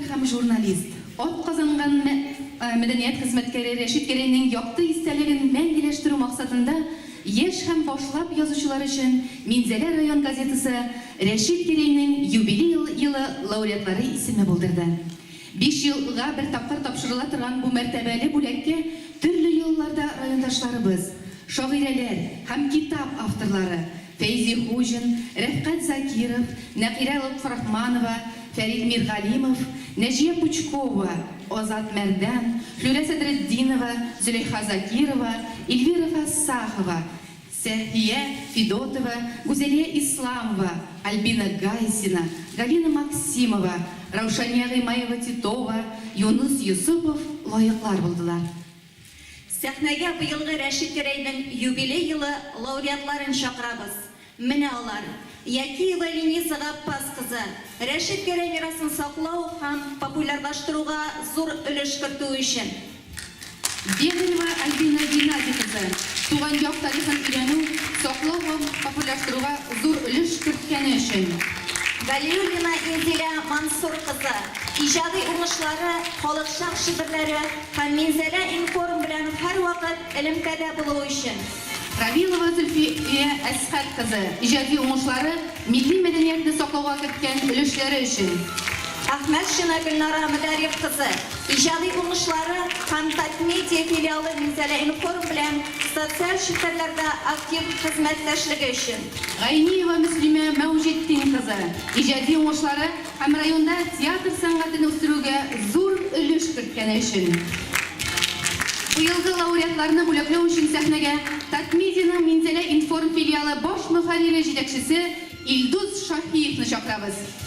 һәм журналист, атказанган мәдәният хезмәткәре Рәшит Гәрәйнең якты истәлеген мәңгеләштерү максатында яшь һәм башлап язучылар өчен Минзәлә район газетасы Рәшит Гәрәйнең юбилей елы лауреатлары исеме булдырды. Биш елга бер тапкыр тапшырыла торган бу мәртәбәле бүләккә төрле елларда райондашларыбыз, шагыйрәләр һәм китап авторлары Фәйзи Хуҗин, Рәфкать Закиров, Нәкыйрә Лотфрахманова, Фәрит Миргалимов, Нәҗия Пучкова, Азат Мәрдән, Флүрә Сәдретдинова, Зөләйха Закирова, Эльвира Фәссахова, Сәһия Федотова, Гүзәлия Исламова, Альбина Гайсина, Галина Максимова, Раушания Гыймаева-Титова, Юныс Йосыпов лаеклар булдылар. Сәхнәгә быелгы Рәшит Гәрәйнең юбилей елы лауреатларын чакырабыз. Менә алар, Якиева Лениза Гаппас кызы, Рәшит Гәрәй мирасын саклау һәм популярлаштыруга зур өлеш кертүе өчен. Бедарева Альбина Геннадий кызы, туган як тарихын өйрәнү, саклау һәм популярлаштыруга зур өлеш керткәне өчен. Галиуллина Инзилә Мансур кызы, иҗади уңышлары, халыкчан шигырьләре һәм Минзәлә-информ белән һәрвакыт элемтәдә булуы өчен. Равилова Зөлфия Әсхәт кызы, иҗади уңышлары, милли мәдәниятне саклауга керткән өлешләре өчен. Әхмәтшина Гөлнара Мөдәриф кызы, иҗади уңышлары һәм Татмедиа филиалы Минзәлә-информ белән социаль челтәрләрдә актив хезмәттәшлеге өчен. Гайниева Мөслимә Мәүҗетдин кызы, иҗади уңышлары һәм районда театр сәнгатен үстерүгә зур өлеш керткәне өчен. Быелгы лауреатларны бүләкләү өчен сәхнәгә Татмедианың Минзәлә-информ филиалы баш мөхәррире җитәкчесе Илдус Шаһиевны чакырабыз.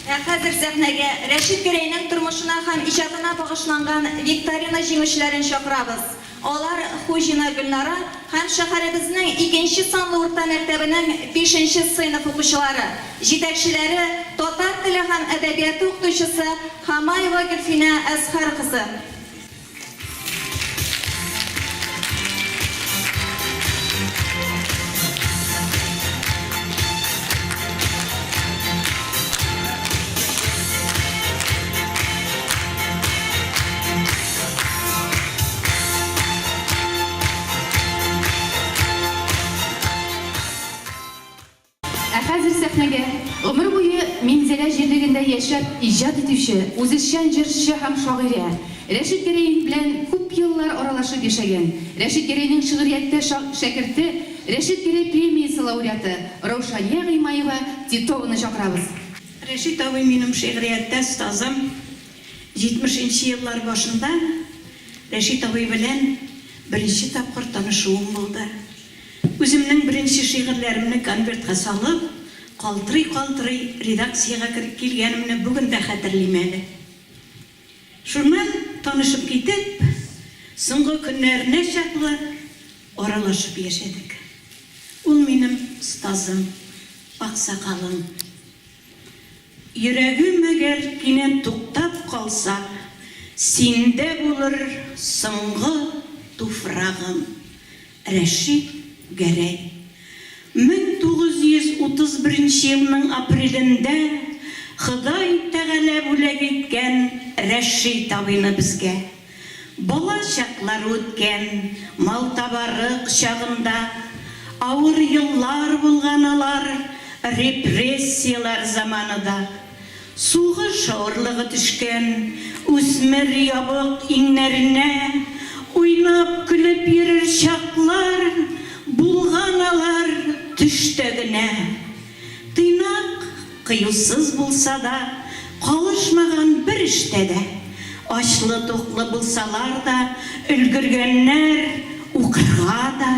Ә хәзер сәхнәгә Рәшит Гәрәйнең тормышына һәм иҗатына багышланган викторина җиңүчеләрен чакырабыз. Алар, Хуҗина Гөлнара һәм шәһәребезнең икенче санлы урта мәктәбенең бишенче сыйныф укучылары, җитәкчеләре, татар теле һәм әдәбияты укытучысы Хамаева Гөлфинә Әзһәр кызы. Ә хәзер сәхнәгә гомер буе Минзәлә җирлегендә яшәп иҗат итүче үзешчән җырчы һәм шагыйрә, Рәшит Гәрәй белән күп еллар аралашып яшәгән, Рәшит Гәрәйнең шигърияттә шәкерте, Рәшит Гәрәй премиясе лауреаты Раушания Гыймаева Титованы чакырабыз. Рәшит абый минем шигърияттә остазым. 70 нче еллар башында Рәшит абый белән беренче тапкыр танышуым булды. Үземнең беренче шигырьләремне конвертка салып, калтырый-калтырый редакциягә кереп килгәнемне бүген дә хәтерлим әле. Шуннан танышып китеп, соңгы көннәренә чаклы аралашып яшәдек. Ул минем остазым, аксакалым. Йөрәгем әгәр кинәт туктап калса, Синдә булыр соңгы туфрагым. Рәшит Гәрәй. 1931 нче елның апрелендә Ходай Тәгалә бүләк иткән Рәшит абыйны безгә. Бала чаклар үткән Малтабары кочагында. Авыр еллар булган алар, Репрессияләр заманы да. Сугыш авырлыгы төшкән Үсмер ябык иңнәренә. Уйнап-көлеп йөрер чаклар Булган алар төштә генә. Тыйнак, кыюсыз булса да, Калышмаган бер эштә дә. Ачлы-туклы булсалар да, өлгергәннәр укырга да.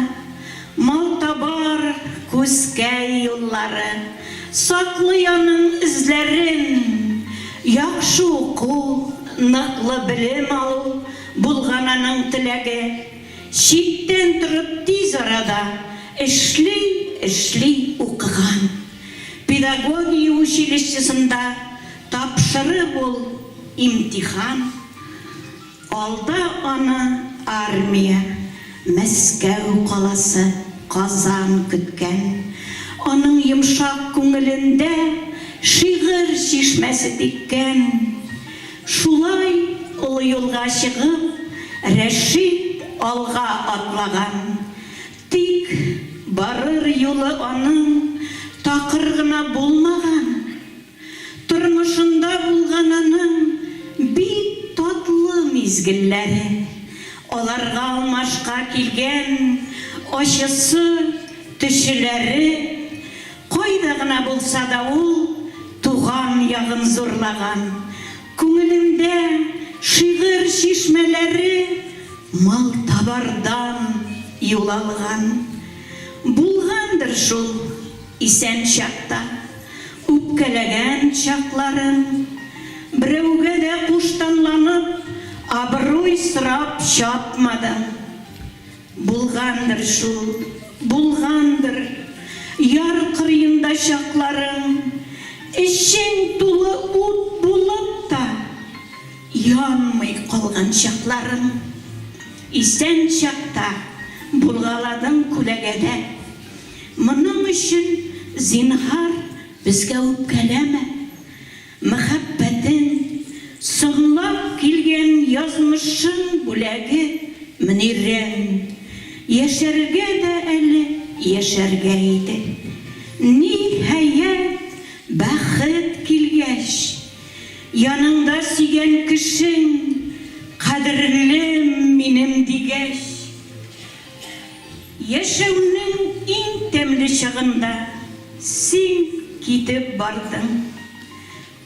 Малтабар, Күзкәй юллары, Саклый аның эзләрен. Яхшы уку, ныклы белем алу булган аның теләге. Читтән торып тиз арада эшли-эшли укыган. Педагогия училищесында тапшырып ул имтихан. Алда аны армия, Мәскәү каласы, Казан көткән. Аның йомшак күңелендә шигырь чишмәсе типкән. Шулай олы юлга чыгып, Рәшит алга атлаган. Тик барыр юлы аның такыр гына булмаган. Тормышында булган аның бик татлы мизгелләре. Аларга алмашка килгән ачысы, төчеләре. Кайда гына булса да ул туган ягын зурлаган. Күңелендә шигырь чишмәләре малтабардан юл алган. Булгандыр шул исән чакта үпкәләгән чакларың. Берәүгә дә куштанланып, абруй сорап чапмадың. Булгандыр шул, булгандыр, яр кырыенда чакларың, Эчең тулы ут булып та, янмый калган чакларың. Исән чакта булгаладың күләгәдә, Моның өчен, зинһар, безгә үпкәләмә. Мәхәббәтең, соңлап килгән язмышың бүләге, Мөнирәң. Яшәргә дә әле яшәргә иде. Ниһаять, бәхет килгәч, яныңда сөйгән кешең, кадерлем минем дигәч. Яшәүнең иң тәмле чагында син китеп бардың.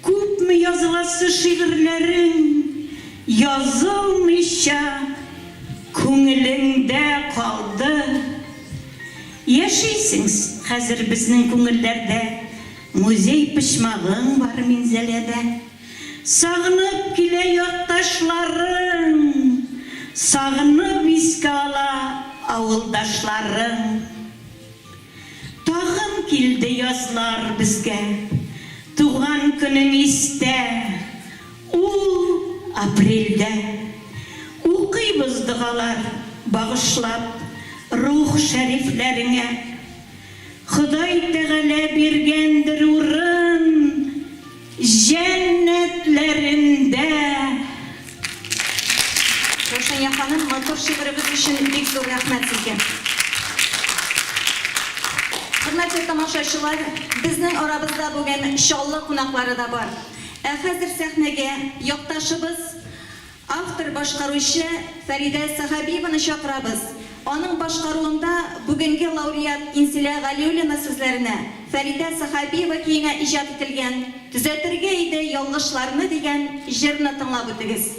Күпме языласы шигырьләрең язылмыйча күңелеңдә калды. Яшисең хәзер безнең күңелләрдә, музей почмагың бар Минзәләдә. Сагынып килә якташларың, Сагынып искә ала авылдашларың. Тагын килде язлар безгә, Туган көнең истә, ул апрельдә. Укыйбыз догалар багышлап Рух шәрифләреңә. Ходай Тәгалә биргәндер урын җәннәтләрендә. Раушания ханым, матур шигырегез өчен бик зур рәхмәт сезгә. Хөрмәтле тамашачылар, безнең арабызда бүген Чаллы кунаклары да бар. Ә хәзер сәхнәгә якташыбыз, Автор-башкаручы Фәридә Сәхәбиеваны чакырабыз. Аның башкаруында бүгенге лауреат Инзилә Галиуллина сүзләренә Фәридә Сәхәбиева көенә иҗат ителгән Төзәтергә иде ялгышларны дигән җырны тыңлап үтегез.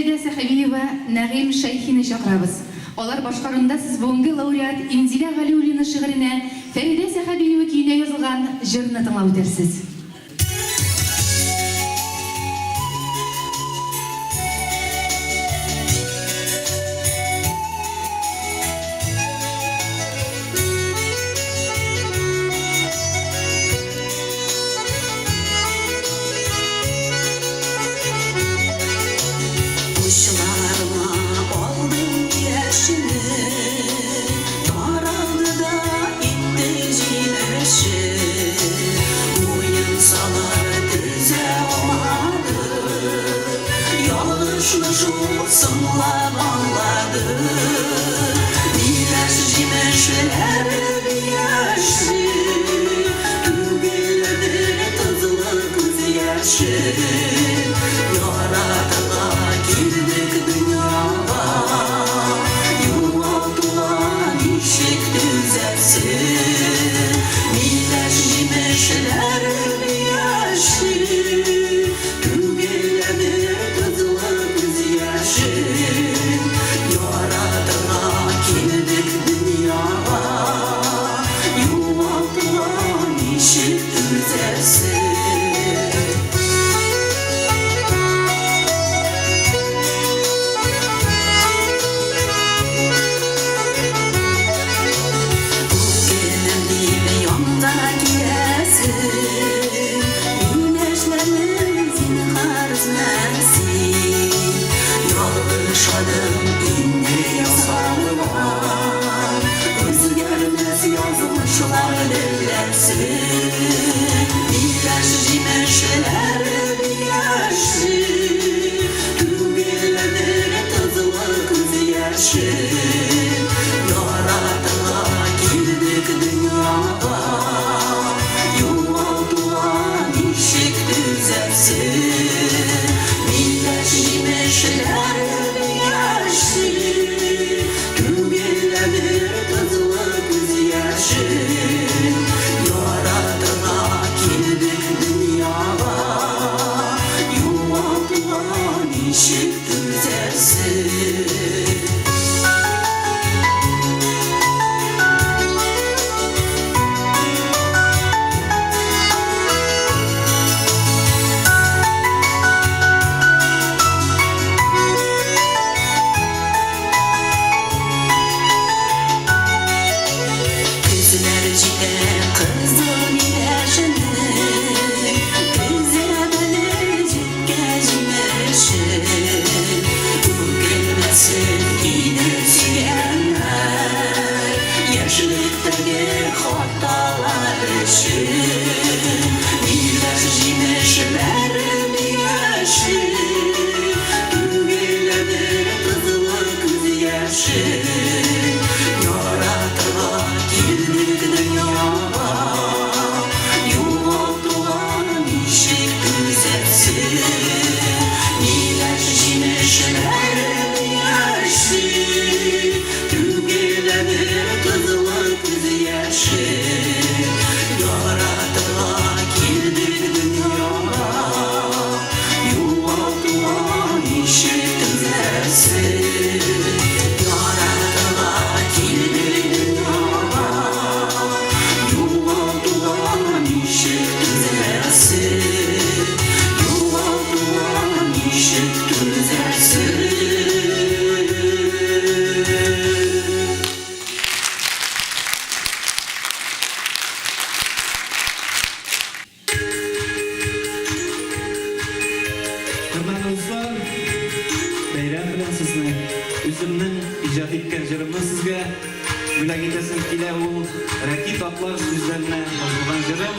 Фәридә Сәхәбиева, Нәгыйм Шәйхины чакырабыз. Алар башкаруында сез бүгенге лауреат Инзилә Галиуллина шигыренә Фәридә Сәхәбиева көенә язылган җырны тыңлап үтәрсез. Учларыма алдым яшене, Таралды да китте җимеше. Муенсалар төзә алмады, Ялгышны шул соңлап аңладым. Миләш җимешләре яши, Түгелде тозлы күз яше. Яратырга килдек дөньяга, Югалтуга ничек түзәрсең? Миләш җимешләре яши, Түгелде тозлы күз яше. Яратырга килдек дөньяга, Югалтуга ничек түзәрсең? Үткенем дип янга киләсең, Миләшләрне зинһар өзмәсен. Ялгышадым инде ясалган, Үзгәрмәс язмышлар беләсең. Миләш җимешләре яши, Түгелдер тозлы күз яше. Яратырга килдек дөньяга, Югалтуга ничек түзәрсең? Миләш җимешләре яши, Түгелдер тозлы күз яше. Яратырга килдек дөньяга, Югалтуга ничек түзәрсең? Көзләр җитә кызыл миләшенең, Көзә белер җиткә җимеше. Үкенмәсен иде сөйгәннәр, Яшьлектәге хаталар өчен. Миләш җимешләре яши, Түгелдер тозлы күз яше. Яратырга килдек дөньяга, Югалтуга ничек түзәрсең? Миләш җимешләре яши, Түгелдер тозлы күз яше. Яратырга килдек дөньяга, Югалтуга ничек түзәрсең? Яратырга килдек дөньяга, Югалтуга ничек түзәрсең? Югалтуга ничек түзәрсең? Хөрмәтле дуслар, бәйрәм белән сезне! Үземнең иҗат иткән җырымны сезгә бүләк итәсем килә. Ул Рәки Татлар сүзләренә язылган җырым.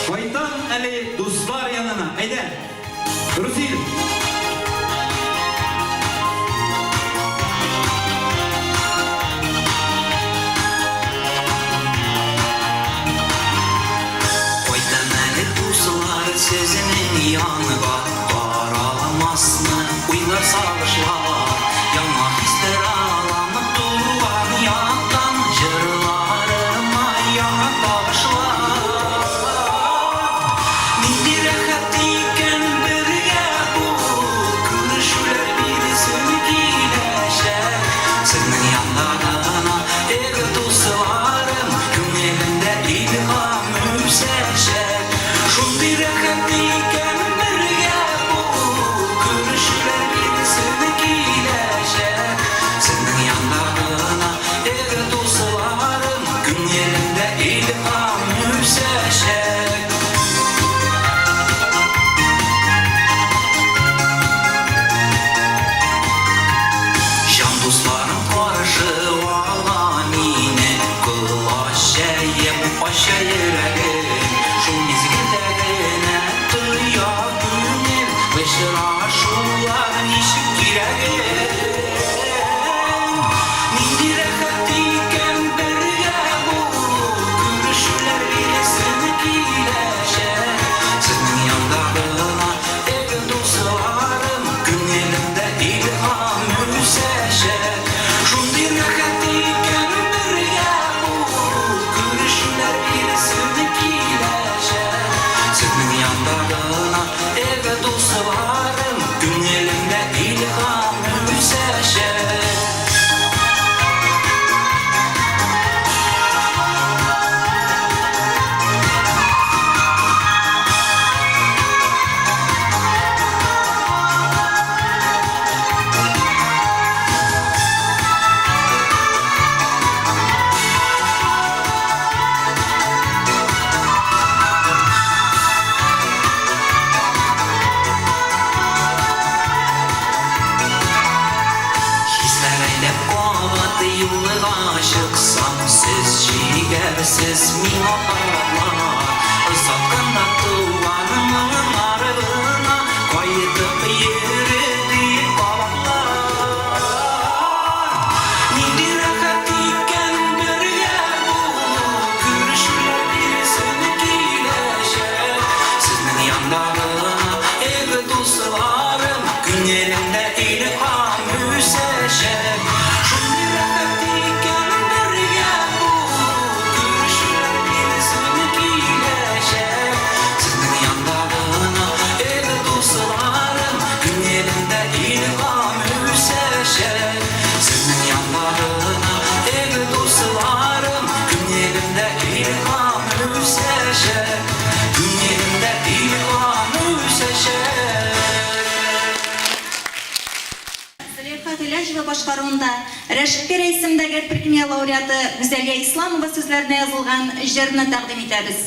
Кайтам әле дуслар янына. Әйдә, Рузил! Кайтам әле дуслар сезнең янга, Таралмасмы уйлар, сагышлар, Яңа хисләр аламы туган яктан, Җырларыма яңа табышлар. Нинди рәхәт икән бергә булу. Иҗат юлыга чыксам, сез җигәрсез миңа парлар. Озатканда туган моңнар гына кайтып йөре дип кабатлар. Нинди рәхәт икән бергә булу, күрешүләр бирсен киләчәк. Сезнең янда гына, эх, дусларым, күңелемдә илһам үсәчәк. Шундый рәхәт икән бергә булу, күрешүләр бирсен киләчәк. Сезнең янда гына, эх, дусларым, күңелемдә илһам үсәчәк. Сезнең янда гына, эх, дусларым, күңелемдә илһам үсәчәк. Күңелемдә илһам үсәчәк. Зөләйха Гыйләҗева башкаруында Рәшит Гәрәй исемендәге премия лауреаты Гүзәлия Исламова сүзләренә язылган җырны тәкъдим итәбез.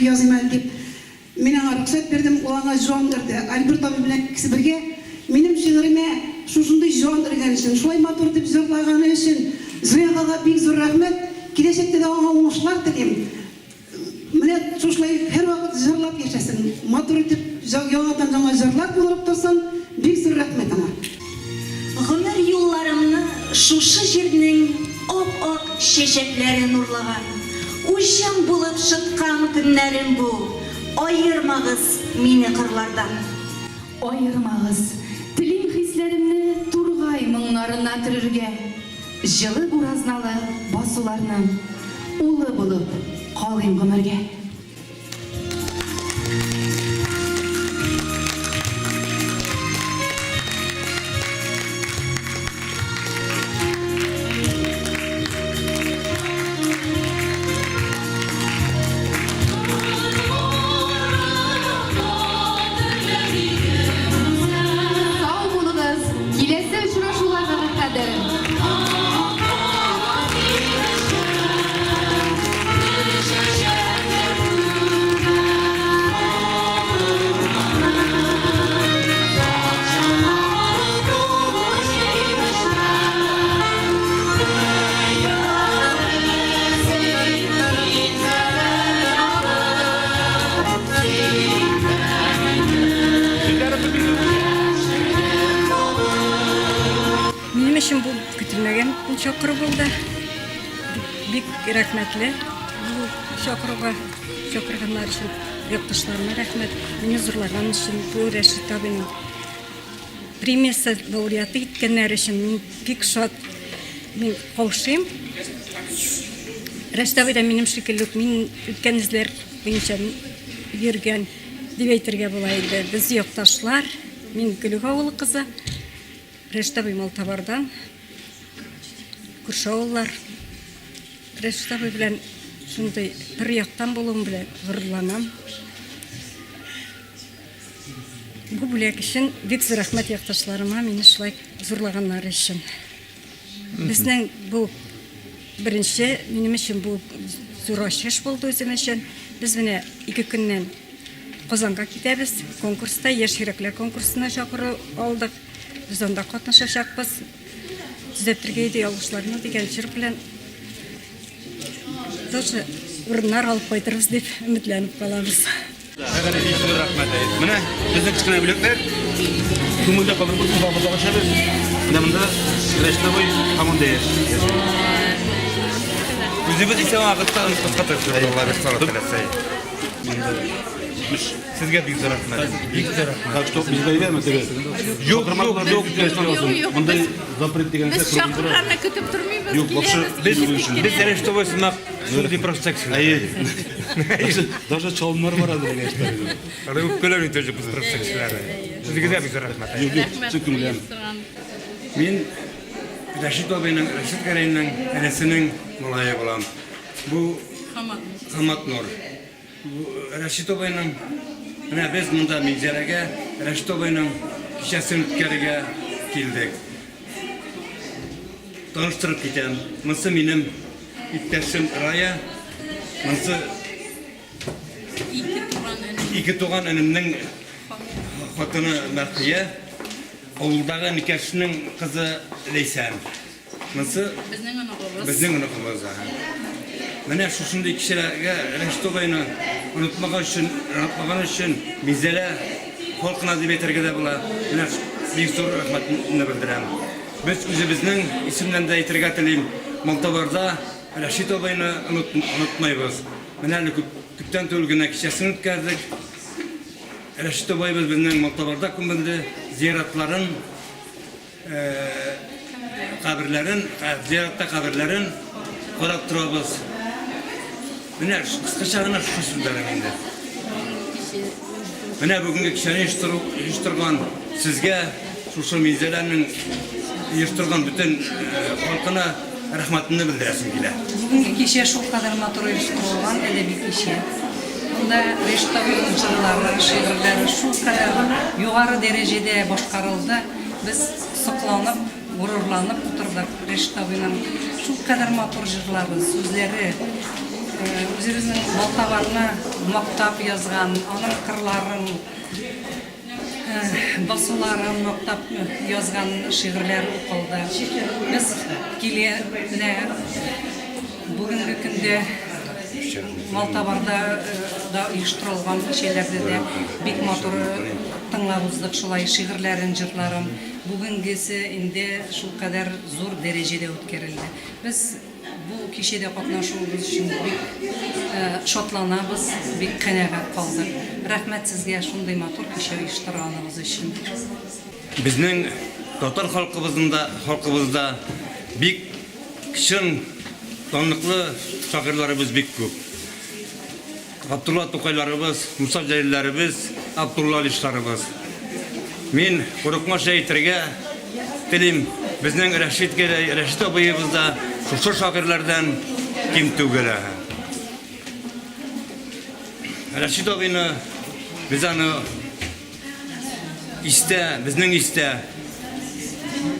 языйм әле дип. Мин аңа рөхсәт бирдем, ул аңа җан өрде. Альберт абый белән икесе бергә минем шигыремә шушындый җан өргән өчен, шулай матур итеп җырлаганы өчен Зөягага бик зур рәхмәт. Киләчәктә дә аңа уңышлар телим. Менә шушылай һәрвакыт җырлап яшәсен, матур итеп яңадан-яңа җырлар тудырып торсын. Бик зур рәхмәт аңа. Гомер юлларымны шушы җирнең ап-ак чәчәкләре нурлаган, уҗым булып шыткан көннәрем бу, аермагыз мине кырлардан. Аермагыз, телим хисләремне тургай моңнарына төрергә, җылы буразналы басуларның улы булып калыйм гомергә. Сау булыгыз, киләсе очрашуларга кадәр! Минем өчен бу көтелмәгән чакыру булды. Бик рәхмәтле бу чакыруга, чакырганнар өчен. Якташларыма рәхмәт. Мине зурлаган өчен, бу Рәшит абыйның премиясе лауреаты иткәннәре өчен мин бик шат. Мин каушыйм. Рәшит абый да минем шикелле үк мин үткән эзләр буенча йөргән дип әйтергә була инде. Без якташлар. Мин Көлек авылы кызы. Рәшит абый Малтабардан. Күрше авыллар. Рәшит абый белән шундый бер яктан булуым белән горурланам. Бу бүләк өчен бик зур рәхмәт якташларыма, мине шулай зурлаганнары өчен. Безнең бу беренче, минем өчен бу зур ачыш булды үзем өчен. Без менә ике көннән Казанга китәбез. Конкурста, Яшь йөрәкләр конкурсына чакыру алдык. Без анда катнашачакбыз. Төзәтергә иде ялгышларны дигән җыр белән тоже урыннар алып кайтырбыз дип өметләнеп калабыз. Рәхмәт, зур рәхмәт. Менә безнең кечкенә бүләкләр. Күңелдә калдырып кулларыбызда ачабыз. Менә монда Рәшит абый һаман да яши. Үзебез исән вакытта онытмаска тырышырбыз, Алла бирсә, Алла теләсә. Сезгә бик зур рәхмәт. Бик зур рәхмәт. Так что безгә әйдәме теге? Юк, юк, юк, юк. Мондай запрет дигән Без чакырганны көтеп тормыйбыз, Юк, вообще Без без Рәшит абый сымак шундый просто Әйе. Даже чалымнар бар әле дигән. Алар үпкәләми тоже без просто кешеләре. Сезгә дә бик зур рәхмәт. Юк, юк, чын күңелдән. Мин Рәшит абыйның, Рәшит Гәрәйнең энесенең малае булам. Бу Хамат Нур. Бу Рәшит абыйның менә без монда Минзәләгә Рәшит абыйның кичәсен үткәрергә килдек. Таныштырып китәм. Монсы минем иптәшем Рая. Монсы ике туган энемнең хатыны Мәрхия. Авылдагы энекәшнең кызы Ләйсән. Монсы Безнең оныгыбыз. Безнең оныгыбыз. Менә шушындый кешеләргә Рәшит абыйны онытмаган өчен, онытмаган өчен Минзәлә халкына дип әйтергә дә була. Менә бик зур рәхмәтне белдерәм. Без үзебезнең исемнән дә әйтергә телим, Малтабарда Рәшит абыйны онытмыйбыз. Менә әле күптән түгел генә кичәсен үткәрдек. Рәшит абыебыз безнең Малтабарда күмелде. Зиратларын каберләрен, зиратта каберләрен карап торабыз. Менә кыскача гына шушы сүзләрем инде. Менә бүгенге кичәне оештырган сезгә, шушы Минзәләнең оештырган бөтен халкына рәхмәтемне белдерәсем килә. Бүгенге кичә шулкадәр матур оештырылган әдәби кичә. Монда Рәшит абыйның җырлары, шигырьләре шулкадәр югары дәрәҗәдә башкарылды. Без сокланып, горурланып утырдык. Рәшит абыйның шулкадәр матур җырлары, сүзләре. Үзебезнең Малтабарны мактап язган, аның кырларын, басуларын мактап язган шигырьләр укылды. Без килә менә бүгенге көндә Малтабарда да оештырылган кичәләрдә дә бик матур тыңлап уздык шулай шигырьләрен, җырларын. Бүгенгесе инде шулкадәр зур дәрәҗәдә үткәрелде. Без бу кичәдә катнашуыбыз өчен бик шатланабыз, бик канәгать калдык. Рәхмәт сезгә шундый матур кичә оештырганыгыз өчен. Безнең татар халкыбызында халкыбызда бик чын данлыклы шагыйрьләребез бик күп. Габдулла Тукайларыбыз, Муса Җәлилләребез, Абдулла Алишларыбыз. Мин курыкмача әйтергә телим, безнең Рәшит Гәрәй, Рәшит абыебыз да шушы шагыйрьләрдән ким түгел. Рәшит абыйны без аны Истә, безнең истә.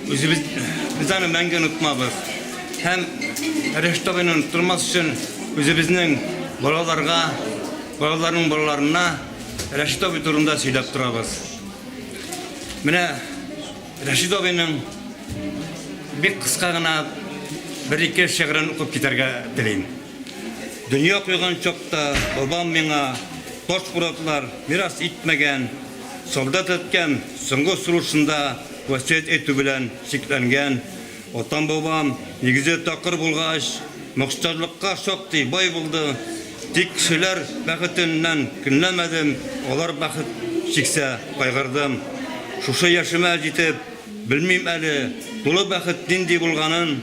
Үзебез без аны мәңге онытмабыз. Һәм Рәшит абыйны оныттырмас өчен үзебезнең балаларга, балаларның балаларына Рәшит абый турында сөйләп торабыз. Менә Рәшит абыйның бик кыска гына бер-ике шигырен укып китәргә телим. Дөнья куйган чакта бабам миңа таш кураклар мирас итмәгән, солдат әткәм соңгы сулышында васыять әйтү белән чикләнгән. Атам-бабам нигезе такыр булгач, мохтаҗлыкка шактый бай булды. Тик кешеләр бәхетеннән көнләмәдем, алар бәхет чиксә, кайгырдым. Шушы яшемә җитеп, Белмим әле, тулы бәхет нинди булганын,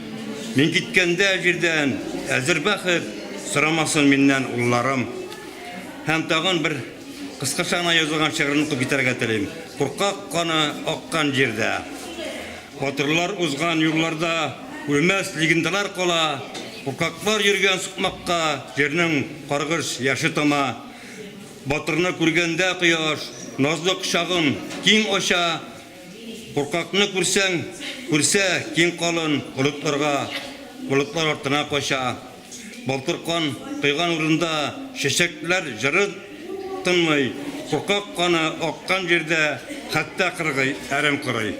Мин киткәндә җирдән әзер бәхет Сорамасын миннән улларым. Һәм тагын бер кыскача гына язылган шигырен укып китәргә телим. Куркак каны аккан җирдә. Батырлар узган юлларда Үлмәс легендалар кала. Куркаклар йөргән сукмакка Җирнең каргыш яше тама. Батырны күргәндә кояш Назлы кочагын киң ача. Куркакны күрсәң, күрсә, киң калын болытларга, болытлар артына кача. Балтыр кан койган урында чәчәкләр җыры тынмый, куркак каны аккан җирдә хәтта кыргый әрем корый.